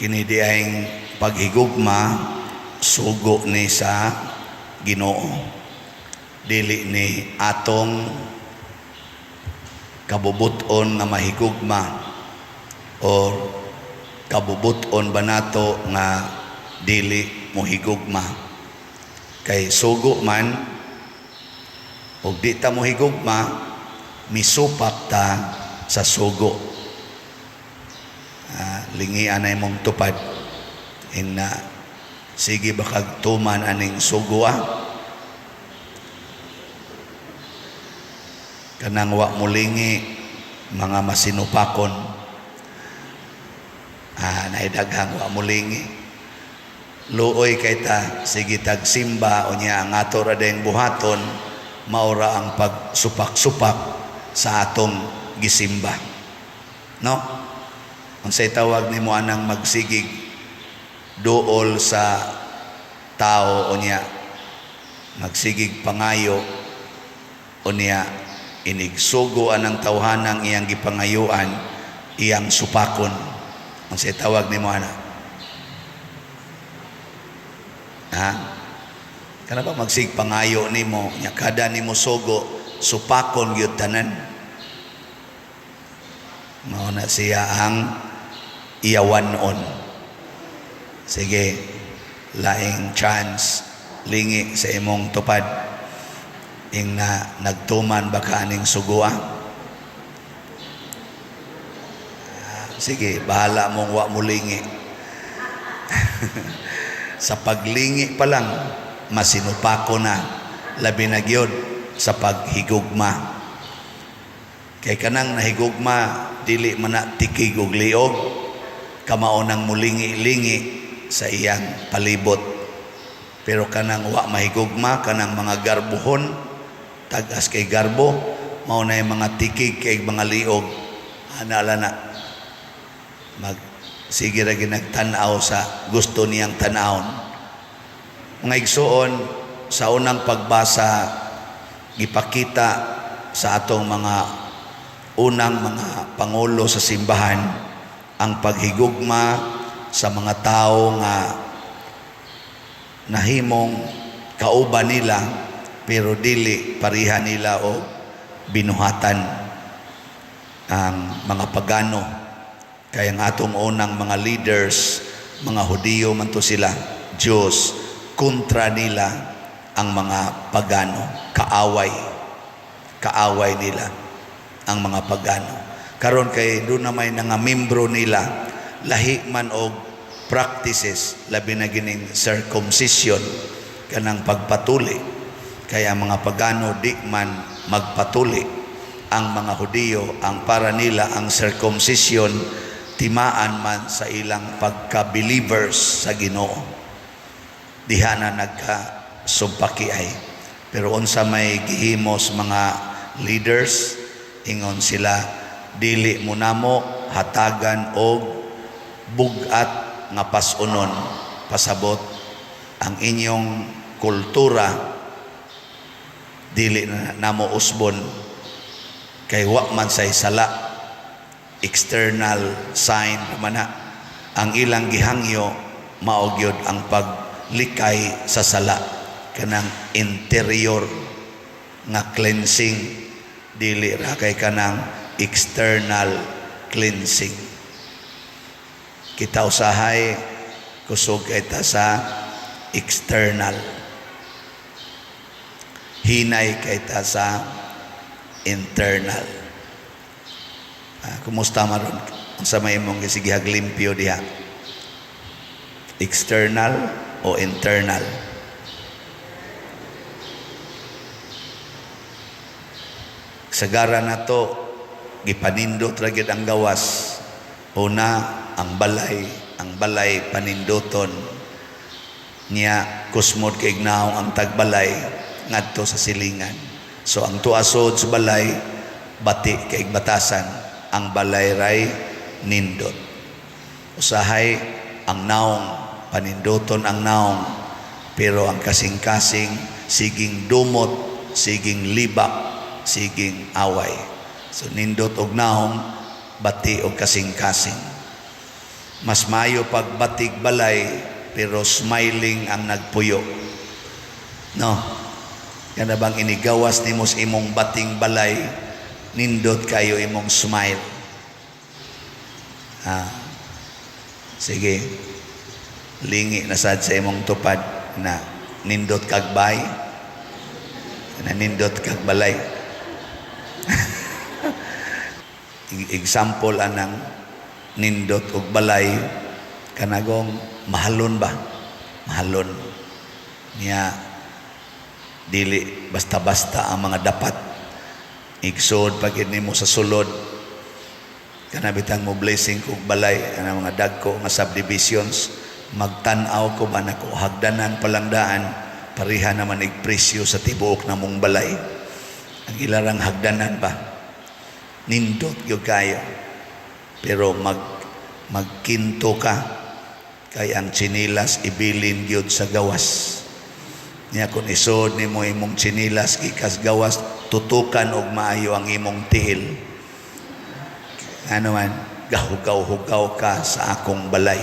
Kini diayng paghigugma, sugo ni sa Ginoo. Dili ni atong kabubuton nga mahigugma or kabubuton ba nato nga dili mohigugma. Kay sugo man ug di ta mohigugma, misupak ta sa sugo. Lingian na imong tupad ing na sige ba kag tuman aning sugo ah? Kanang wa molingi mga masinupakon. Naidaghang wa molingi. Luoy kay ta sige tag simba unya ang ato ra dayong buhaton maura ang pagsupak-supak sa atong gisimba. No? Unsay tawag nimo anang magsigig duol sa tao unya magsigig pangayo unya inigsugo anang tawhanang iyang gipangayuan iyang supakon? Unsay tawag nimo ana? Ha? Kana ba magsig pangayo nimo nya kada nimo sugo supakon gyud tanan? Mao na siya ang iyawanon. Sige, laing chance lingi sa imong tupad ing na nagtuman ba ka aning sugua? Sige, bahala mong wa mo lingi. Sa paglingi pa lang masinupako na, labi na gyud sa paghigugma. Kay kanang nahigugma dili man na tikig og liog, kamao nang mulingi-lingi sa iyang palibot. Pero kanang wa mahigugma, kanang mga garbohon, tag-as kay garbo, mao na yung mga tikig kay mga liog. Ana la na. Mag sige ra ginagtan-aw sa gusto niyang tan-awon. Mga igsuon, sa unang pagbasa gipakita sa atong mga unang mga pangulo sa simbahan ang paghigugma sa mga tao nga nahimong kauban nila pero dili pareha nila o binuhatan, ang mga pagano. Kaya ang atong unang mga leaders, mga Hudiyo man to sila, Diyos, kontra nila ang mga pagano, kaaway. Kaaway nila ang mga pagano. Karon kay doon na may nga membro nila, lahi man og practices, labi na gining circumcision, kanang pagpatuli. Kaya ang mga pagano di man magpatuli. Ang mga Hudiyo, ang para nila ang circumcision, timaan man sa ilang pagka-believers sa Ginoo. Diha na nagkasumpaki ay. Pero unsa may gihimos mga leaders, ingon sila, dili mo namo hatagan og bug-at nga pasunon, pasabot ang inyong kultura dili na namo usbon kay wa man say sala, external sign man na. Ang ilang gihangyo mao gyud ang paglikay sa sala, kanang interior nga cleansing, dili ra kay kanang external cleansing. Kita usahay kusog kay ta sa external, hinay kay ta sa internal. Kumusta man ron? Unsa may imong gisigihag limpyo diha? External o internal? Sagara na to, gipanindot ra gyud ang gawas. Una, ang balay paninduton. Niya kusmod kay naong ang tagbalay ngadto sa silingan. So ang tuasod sa balay bati kay batasan, ang balay ray nindot. Usahay ang naong paninduton ang naong, pero ang kasing-kasing siging dumot, siging libak, siging away. So nindot og naong, bati og kasing-kasing. Mas mayo pagbatig balay pero smiling ang nagpuyo. No? Kana bang inigawas nimo sa imong bating balay, nindot kayo imong smile. Ah, sige. Lingi na sad sa imong tupad na nindot kag bay, na nindot kag balay. Example anang nindot og balay, kanagong mahalon ba? Mahalon. Niya dili basta-basta ang mga dapat. Igsood pag nimo sa sulod, kana bitang mo blessing kog balay ana mga dagko nga subdivisions, magtan-aw ko ba nako hagdanan palangdaan, pareha naman ig presyo sa tibuok namong balay. Ang ilarang hagdanan ba, nindot gyud kayo. Pero magkinto ka kay ang tsinilas ibilin gyud sa gawas. Niya kung isod nimo imong tsinilas gikas gawas, tutukan og maayo ang imong tiil. Ano man, gahugaw-hugaw ka sa akong balay.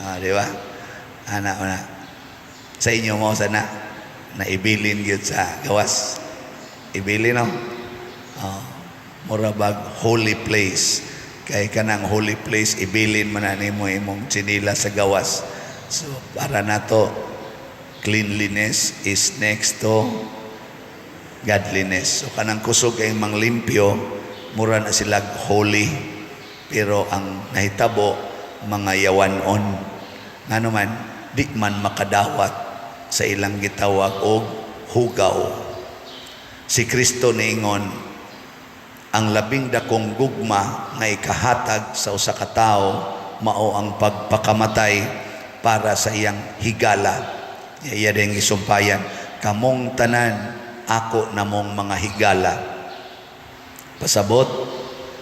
Ah, di ba? Ana, ana. Sa inyo mo sana naibilin gyud sa gawas. Ibilin, no? Oh, mura bag holy place. Kay kanang holy place, ibilin man na nimo imong tsinila sa gawas. So para nato, cleanliness is next to godliness. So kanang kusog kay manglimpyo, mura na sila holy. Pero ang nahitabo, mga yawanon. Ngano man, di man makadawat sa ilang gitawag og hugaw. Si Kristo niingon, ang labing dakong gugma nga ikahatag sa usa ka tawo mao ang pagpakamatay para sa iyang higala. Iya din gisumpayan, kamong tanan ako namong mga higala. Pasabot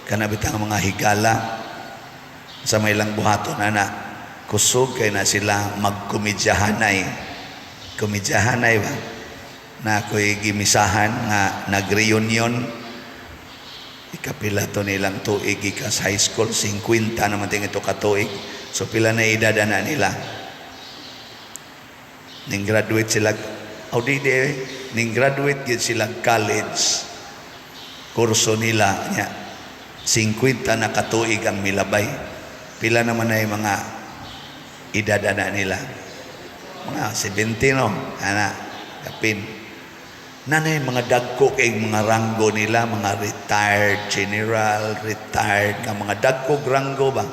kana bitang mga higala sa may lang buhaton ana, kusog kay na sila magkomedyahanay. Komedyahanay ba? Na ako'y gimisahan nga nag-reunion, ikapila to nilang tuig gikas high school, 50 naman ting ito katuig. So pila na edad na nila? Ning graduate sila, oh, di di, ning graduate gyud sila college. Kurso nila nya 50 na katuig ang milabay. Pila naman ay mga edad na nila? Mga 70, no? Ana, kapin. Nanay mga dagko kay mga ranggo nila, mga retired general, retired nga mga dagko ranggo ba?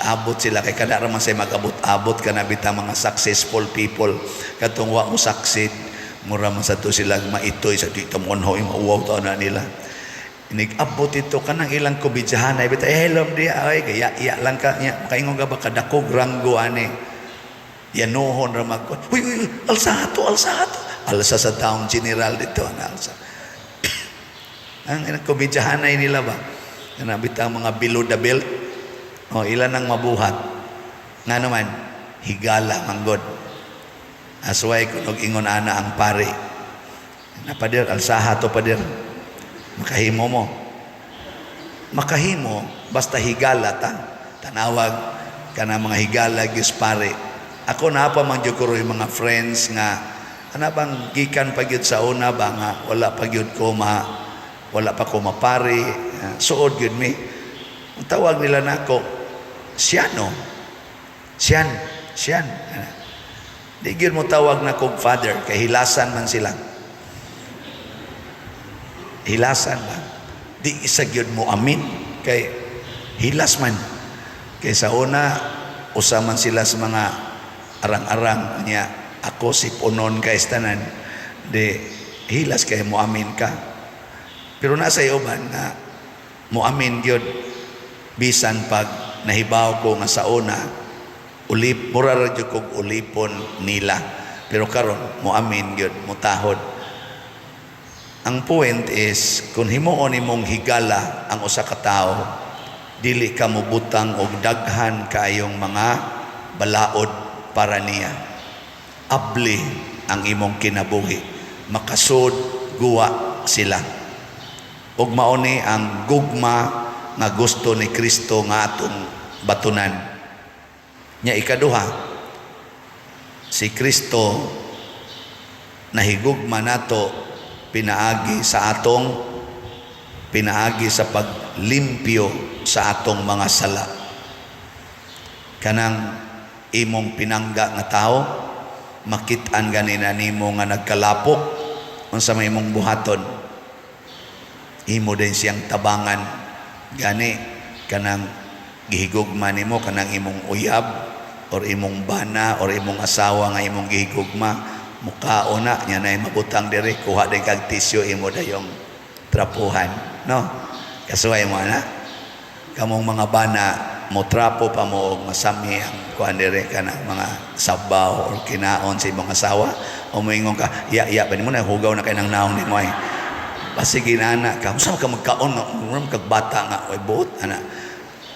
Abot sila kay kada ra man say magabot-abot ka na bitaw mga successful people. Katong wa mo succeed, mura man sa to sila maitoy sa dito mo hoy mauwaw to na nila. Inig-abot ito kanang ilang kubidyahan ay bitaw, eh, hello di ay kaya iya lang ka niya makaingon ka ba kadakog ranggo ani. Yanuhon ra mag, uy, uy, uy, alsa to, alsa to. Alsa sa town general dito, na alsa. Ang komedyahanay nila ba? Kana bitaw mga below the belt. O, ilan ang mabuhat? Nga naman, higala manggod. Asway kung ingon ana ang pari. Na pader, alsaha to, pader. Makahimo mo. Makahimo, basta higala ta. Tanawag ka na mga higala gyud pare. Ako na pa man jud ko yung mga friends nga ana bang gikan pa gyud sa una ba nga wala pa gyud ko ma wala pa ko mapari, suod gyud mi. Ang tawag nila nako, Siano. Sian, Sian. Di gyud mo tawag na kog father kay hilasan man sila. Hilasan ba? Di isa gyud mo amin kay hilas man. Kay sa una usa man sila sa mga arang-arang niya, ako si punon kay tanan, di hilas kay mo amin ka. Pero nasa uban nga mo amin gyud bisan pag nahibaw ko nga sa una ulip mura ra gyud kog ulipon nila. Pero karon mo amin gyud, mutahod. Ang point is, kung himuon nimong higala ang usa ka tawo, dili ka mobutang og daghan kaayong mga balaod para niya. Abli ang imong kinabuhi. Makasud guwa sila. Ug mao ni ang gugma nga gusto ni Kristo nga atong batunan. Nya ikaduha, si Kristo nahigugma nato pinaagi sa paglimpyo sa atong mga sala. Kanang imong pinangga nga tao, makit-an ganina nimo nga nagkalapok, unsa may imong buhaton? Imo din siyang tabangan. Gani kanang gihigugma nimo, kanang imong uyab or imong bana or imong asawa nga imong gihigugma, mukaon na nya nay mabutang diri, kuha din kag tissue, imo dayong trapuhan, no? Kasuway mo ana. Kamong mga bana, mo trapo pa mo og masami ang kuan diri, kanang mga sabaw or kinaon sa imong asawa, o moingon ka, "Ya ya ba nimo na hugaw na kay nang naong nimo ay." Basig inana ka, "Unsa ka magkaon nga murag kag bata nga oy buot ana."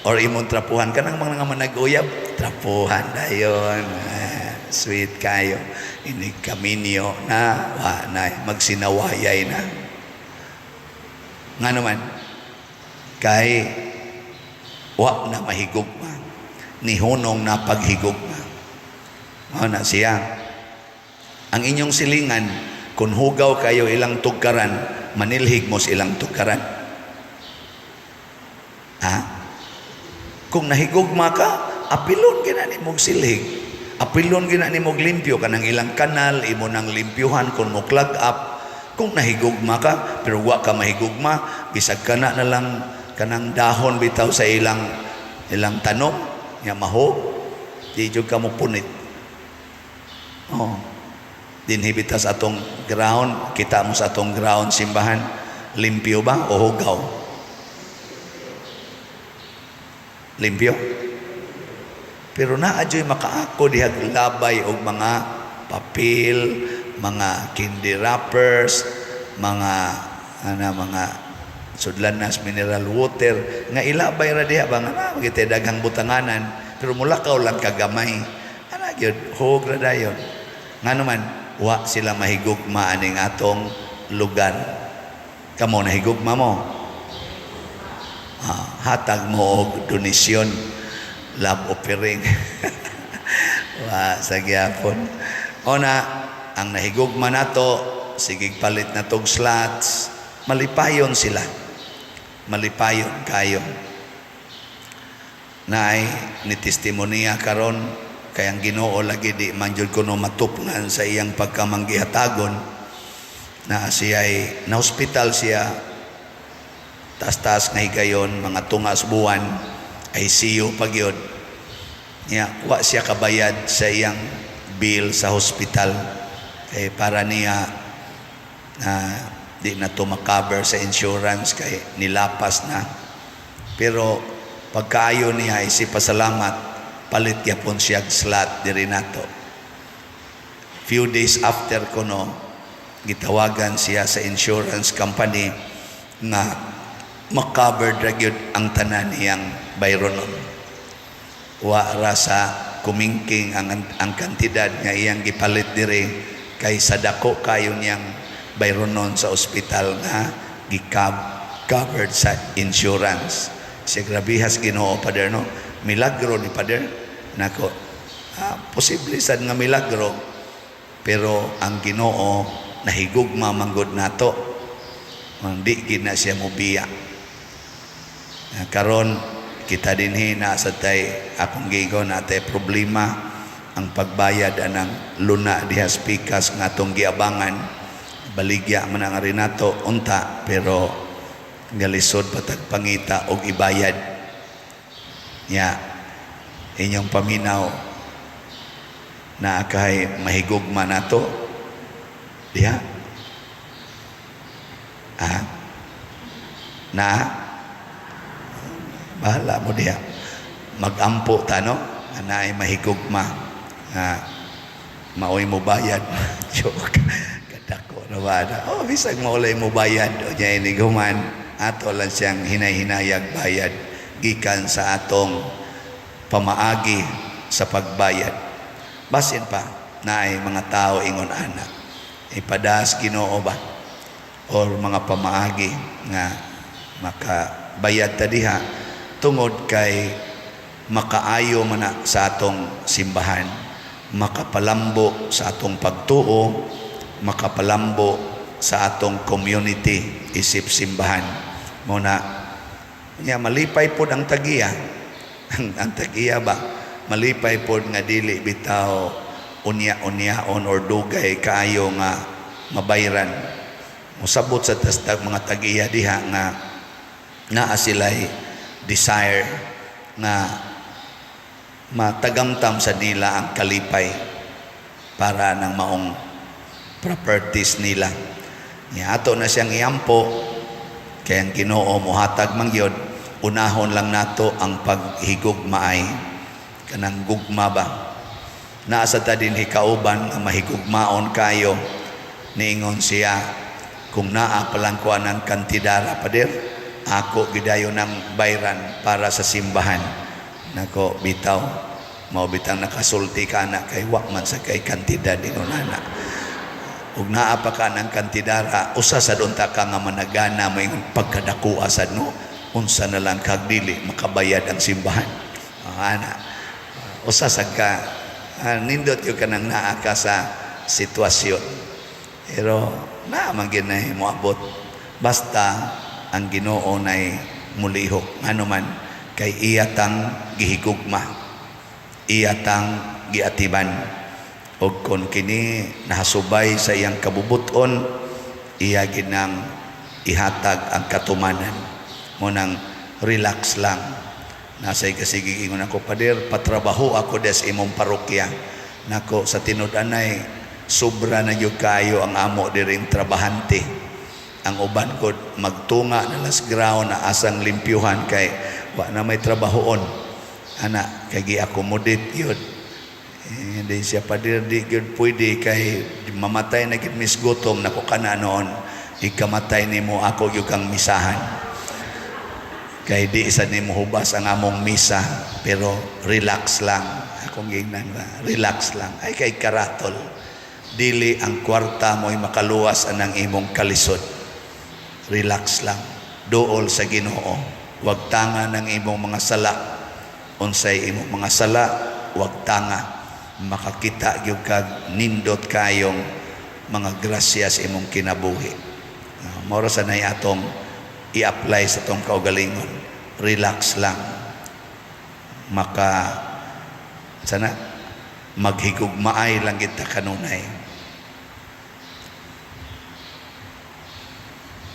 Or imong trapuhan kanang mga manag-uyab, trapuhan dayon. Ah, sweet kayo. Inig kaminyo na wa na magsinawayay na. Nga naman kay wa na mahigugma, nihunong na paghigugma. Mao na siya. Ang inyong silingan, kung hugaw kayo ilang tugkaran, manilhig mo sa ilang tugkaran. Ha? Kung nahigugma ka, apilon gina nimog silhig. Apilon gina nimog limpyo kanang ilang kanal, imo nang limpyuhan kung mo clog up. Kung nahigugma ka, pero wa ka mahigugma, bisag kana na lang kanang dahon bitaw sa ilang tanom, nya maho, di jud ka mo punit. Oh. Dinhi bitaw sa atong ground, kita mo sa atong ground simbahan, limpyo ba o hugaw? Limpyo? Pero naa dyo'y makaako dihag labay og mga papel, mga candy wrappers, mga ana, mga sudlanas mineral water nga ilabay ra diha ba nga na magitay daghang butanganan, pero mulakaw lang kagamay ana gyud, hug ra dayon. Ngano man wa sila mahigugma aning atong lugar? Kamo, nahigugma mo? Ah, hatag mo og donasyon, love offering. Wa sa gyapon. Ona ang nahigugma nato, sige palit na tog slots, malipayon sila, malipayon kayo. Naay ni testimonya karon, kay ang Ginoo lagi di man jud kuno matupngan sa iyang pagkamanggihatagon, na siya ay na hospital siya taas-taas nga higayon, mga tungas buwan, ICU pa gyud niya. Wa siya kabayad sa iyang bill sa hospital kay para niya na di na to makover sa insurance kay nilapas na. Pero pagkaayo niya, isip pasalamat, palit gyapon siya slot diri nato. Few days after kuno, gitawagan siya sa insurance company nga makover ra gyud ang tanan niyang bayronon. Wa ra sa kumingking ang kantidad nga iyang gipalit diri kay sa dako kayo niyang bayronon sa ospital nga gi-covered sa insurance. Siya, "Grabihas Ginoo, Pader, no? Milagro ni Pader." Nako, ah, posible sad nga milagro, pero ang Ginoo nahigugma manggod nato. Hindi gid na siya mobiya. Ah, karon kita dinhi na sa tay akong giingon na tay problema ang pagbayad anang luna diha sa pikas nga atong giabangan. Baligya man ang nato unta, pero galisod patag pangita og ibayad nya. Inyong paminaw, na kay mahigugma nato diha, ah, na bahala mo diha. Magampo ta, no, nga naay mahigugma nga maoy mo bayad. Joke. Kadako na ba na? Oh, bisag maulay mo bayad o niya, iniguman ato lang siyang hinay-hinayag bayad gikan sa atong pamaagi sa pagbayad. Basin pa naay mga tao ingon ana, ipadas Ginoo ba or mga pamaagi nga makabayad ta diha tungod kay Makaayo man na sa atong simbahan, makapalambo sa atong pagtuo, makapalambo sa atong community isip simbahan. Mao na nya malipay pod ang tagiya. Ang tagiya ba, malipay pod nga dili bitaw unya-unyaon or dugay kaayo nga mabayran. Musabot sa tastag mga tagiya diha nga naa sila'y desire nga matagamtam sa nila ang kalipay para ng maong properties nila. Nya ato na siyang iampo kay ang Ginoo mohatag man gyud. Unahon lang nato ang paghigugmaay, kanang gugma ba. Naa sa ta dinhi kauban nga mahigugmaon kayo. Niingon siya, "Kung naa pa lang ko ng kantidara, pader, ako gidayon ng bayran para sa simbahan." Nako, bitaw mao bitang nakasulti ka na kay wa man sa kay kantidad ingon ana. Ug naa pa ka ng kantidara, usa sa unta ka nga managana, moingon pagkadakoa sad, no, unsa na lang kag dili makabayad ang simbahan. Ah, ana, usa sad ka, nindot gyud kanang naa ka sa sitwasyon, pero naa man gyud nay moabot, basta ang Ginoo nay mulihok. Ngano man kay iya tang gihigugma, iya tang giatiban, ug kon kini nahasubay sa iyang kabubuton, iya ginang ihatag ang katumanan. Mao nang relax lang. Nasay kasi giingon ako, "Pader, patrabaho ako des imong parokya." Nako, sa tinud-anay sobra na gyud kayo ang amo diring trabahante. Ang uban ko magtunga na las ground na asang limpyuhan kay wa na may trabahoon ana, kay gi-accommodate yun. Eh, hindi siya, "Pader, di gyud pwede kay mamatay na gid mis gutom." Nako, kana noon ikamatay nimo, ako gyud kang misahan kay di isa nimo hubas ang among misa. Pero relax lang, akong gingnan ba, relax lang ay kay karatol dili ang kwarta mo'y makaluwas anang imong kalisod. Relax lang, duol sa Ginoo, wag tanga ng imong mga sala. Unsay imong mga sala, wag tanga, makakita gyud kag nindot kayong mga grasya sa imong kinabuhi. Mao ra sa nay atong i-apply sa atong kaugalingon. Relax lang, maka sana maghigugmaay lang kita kanunay.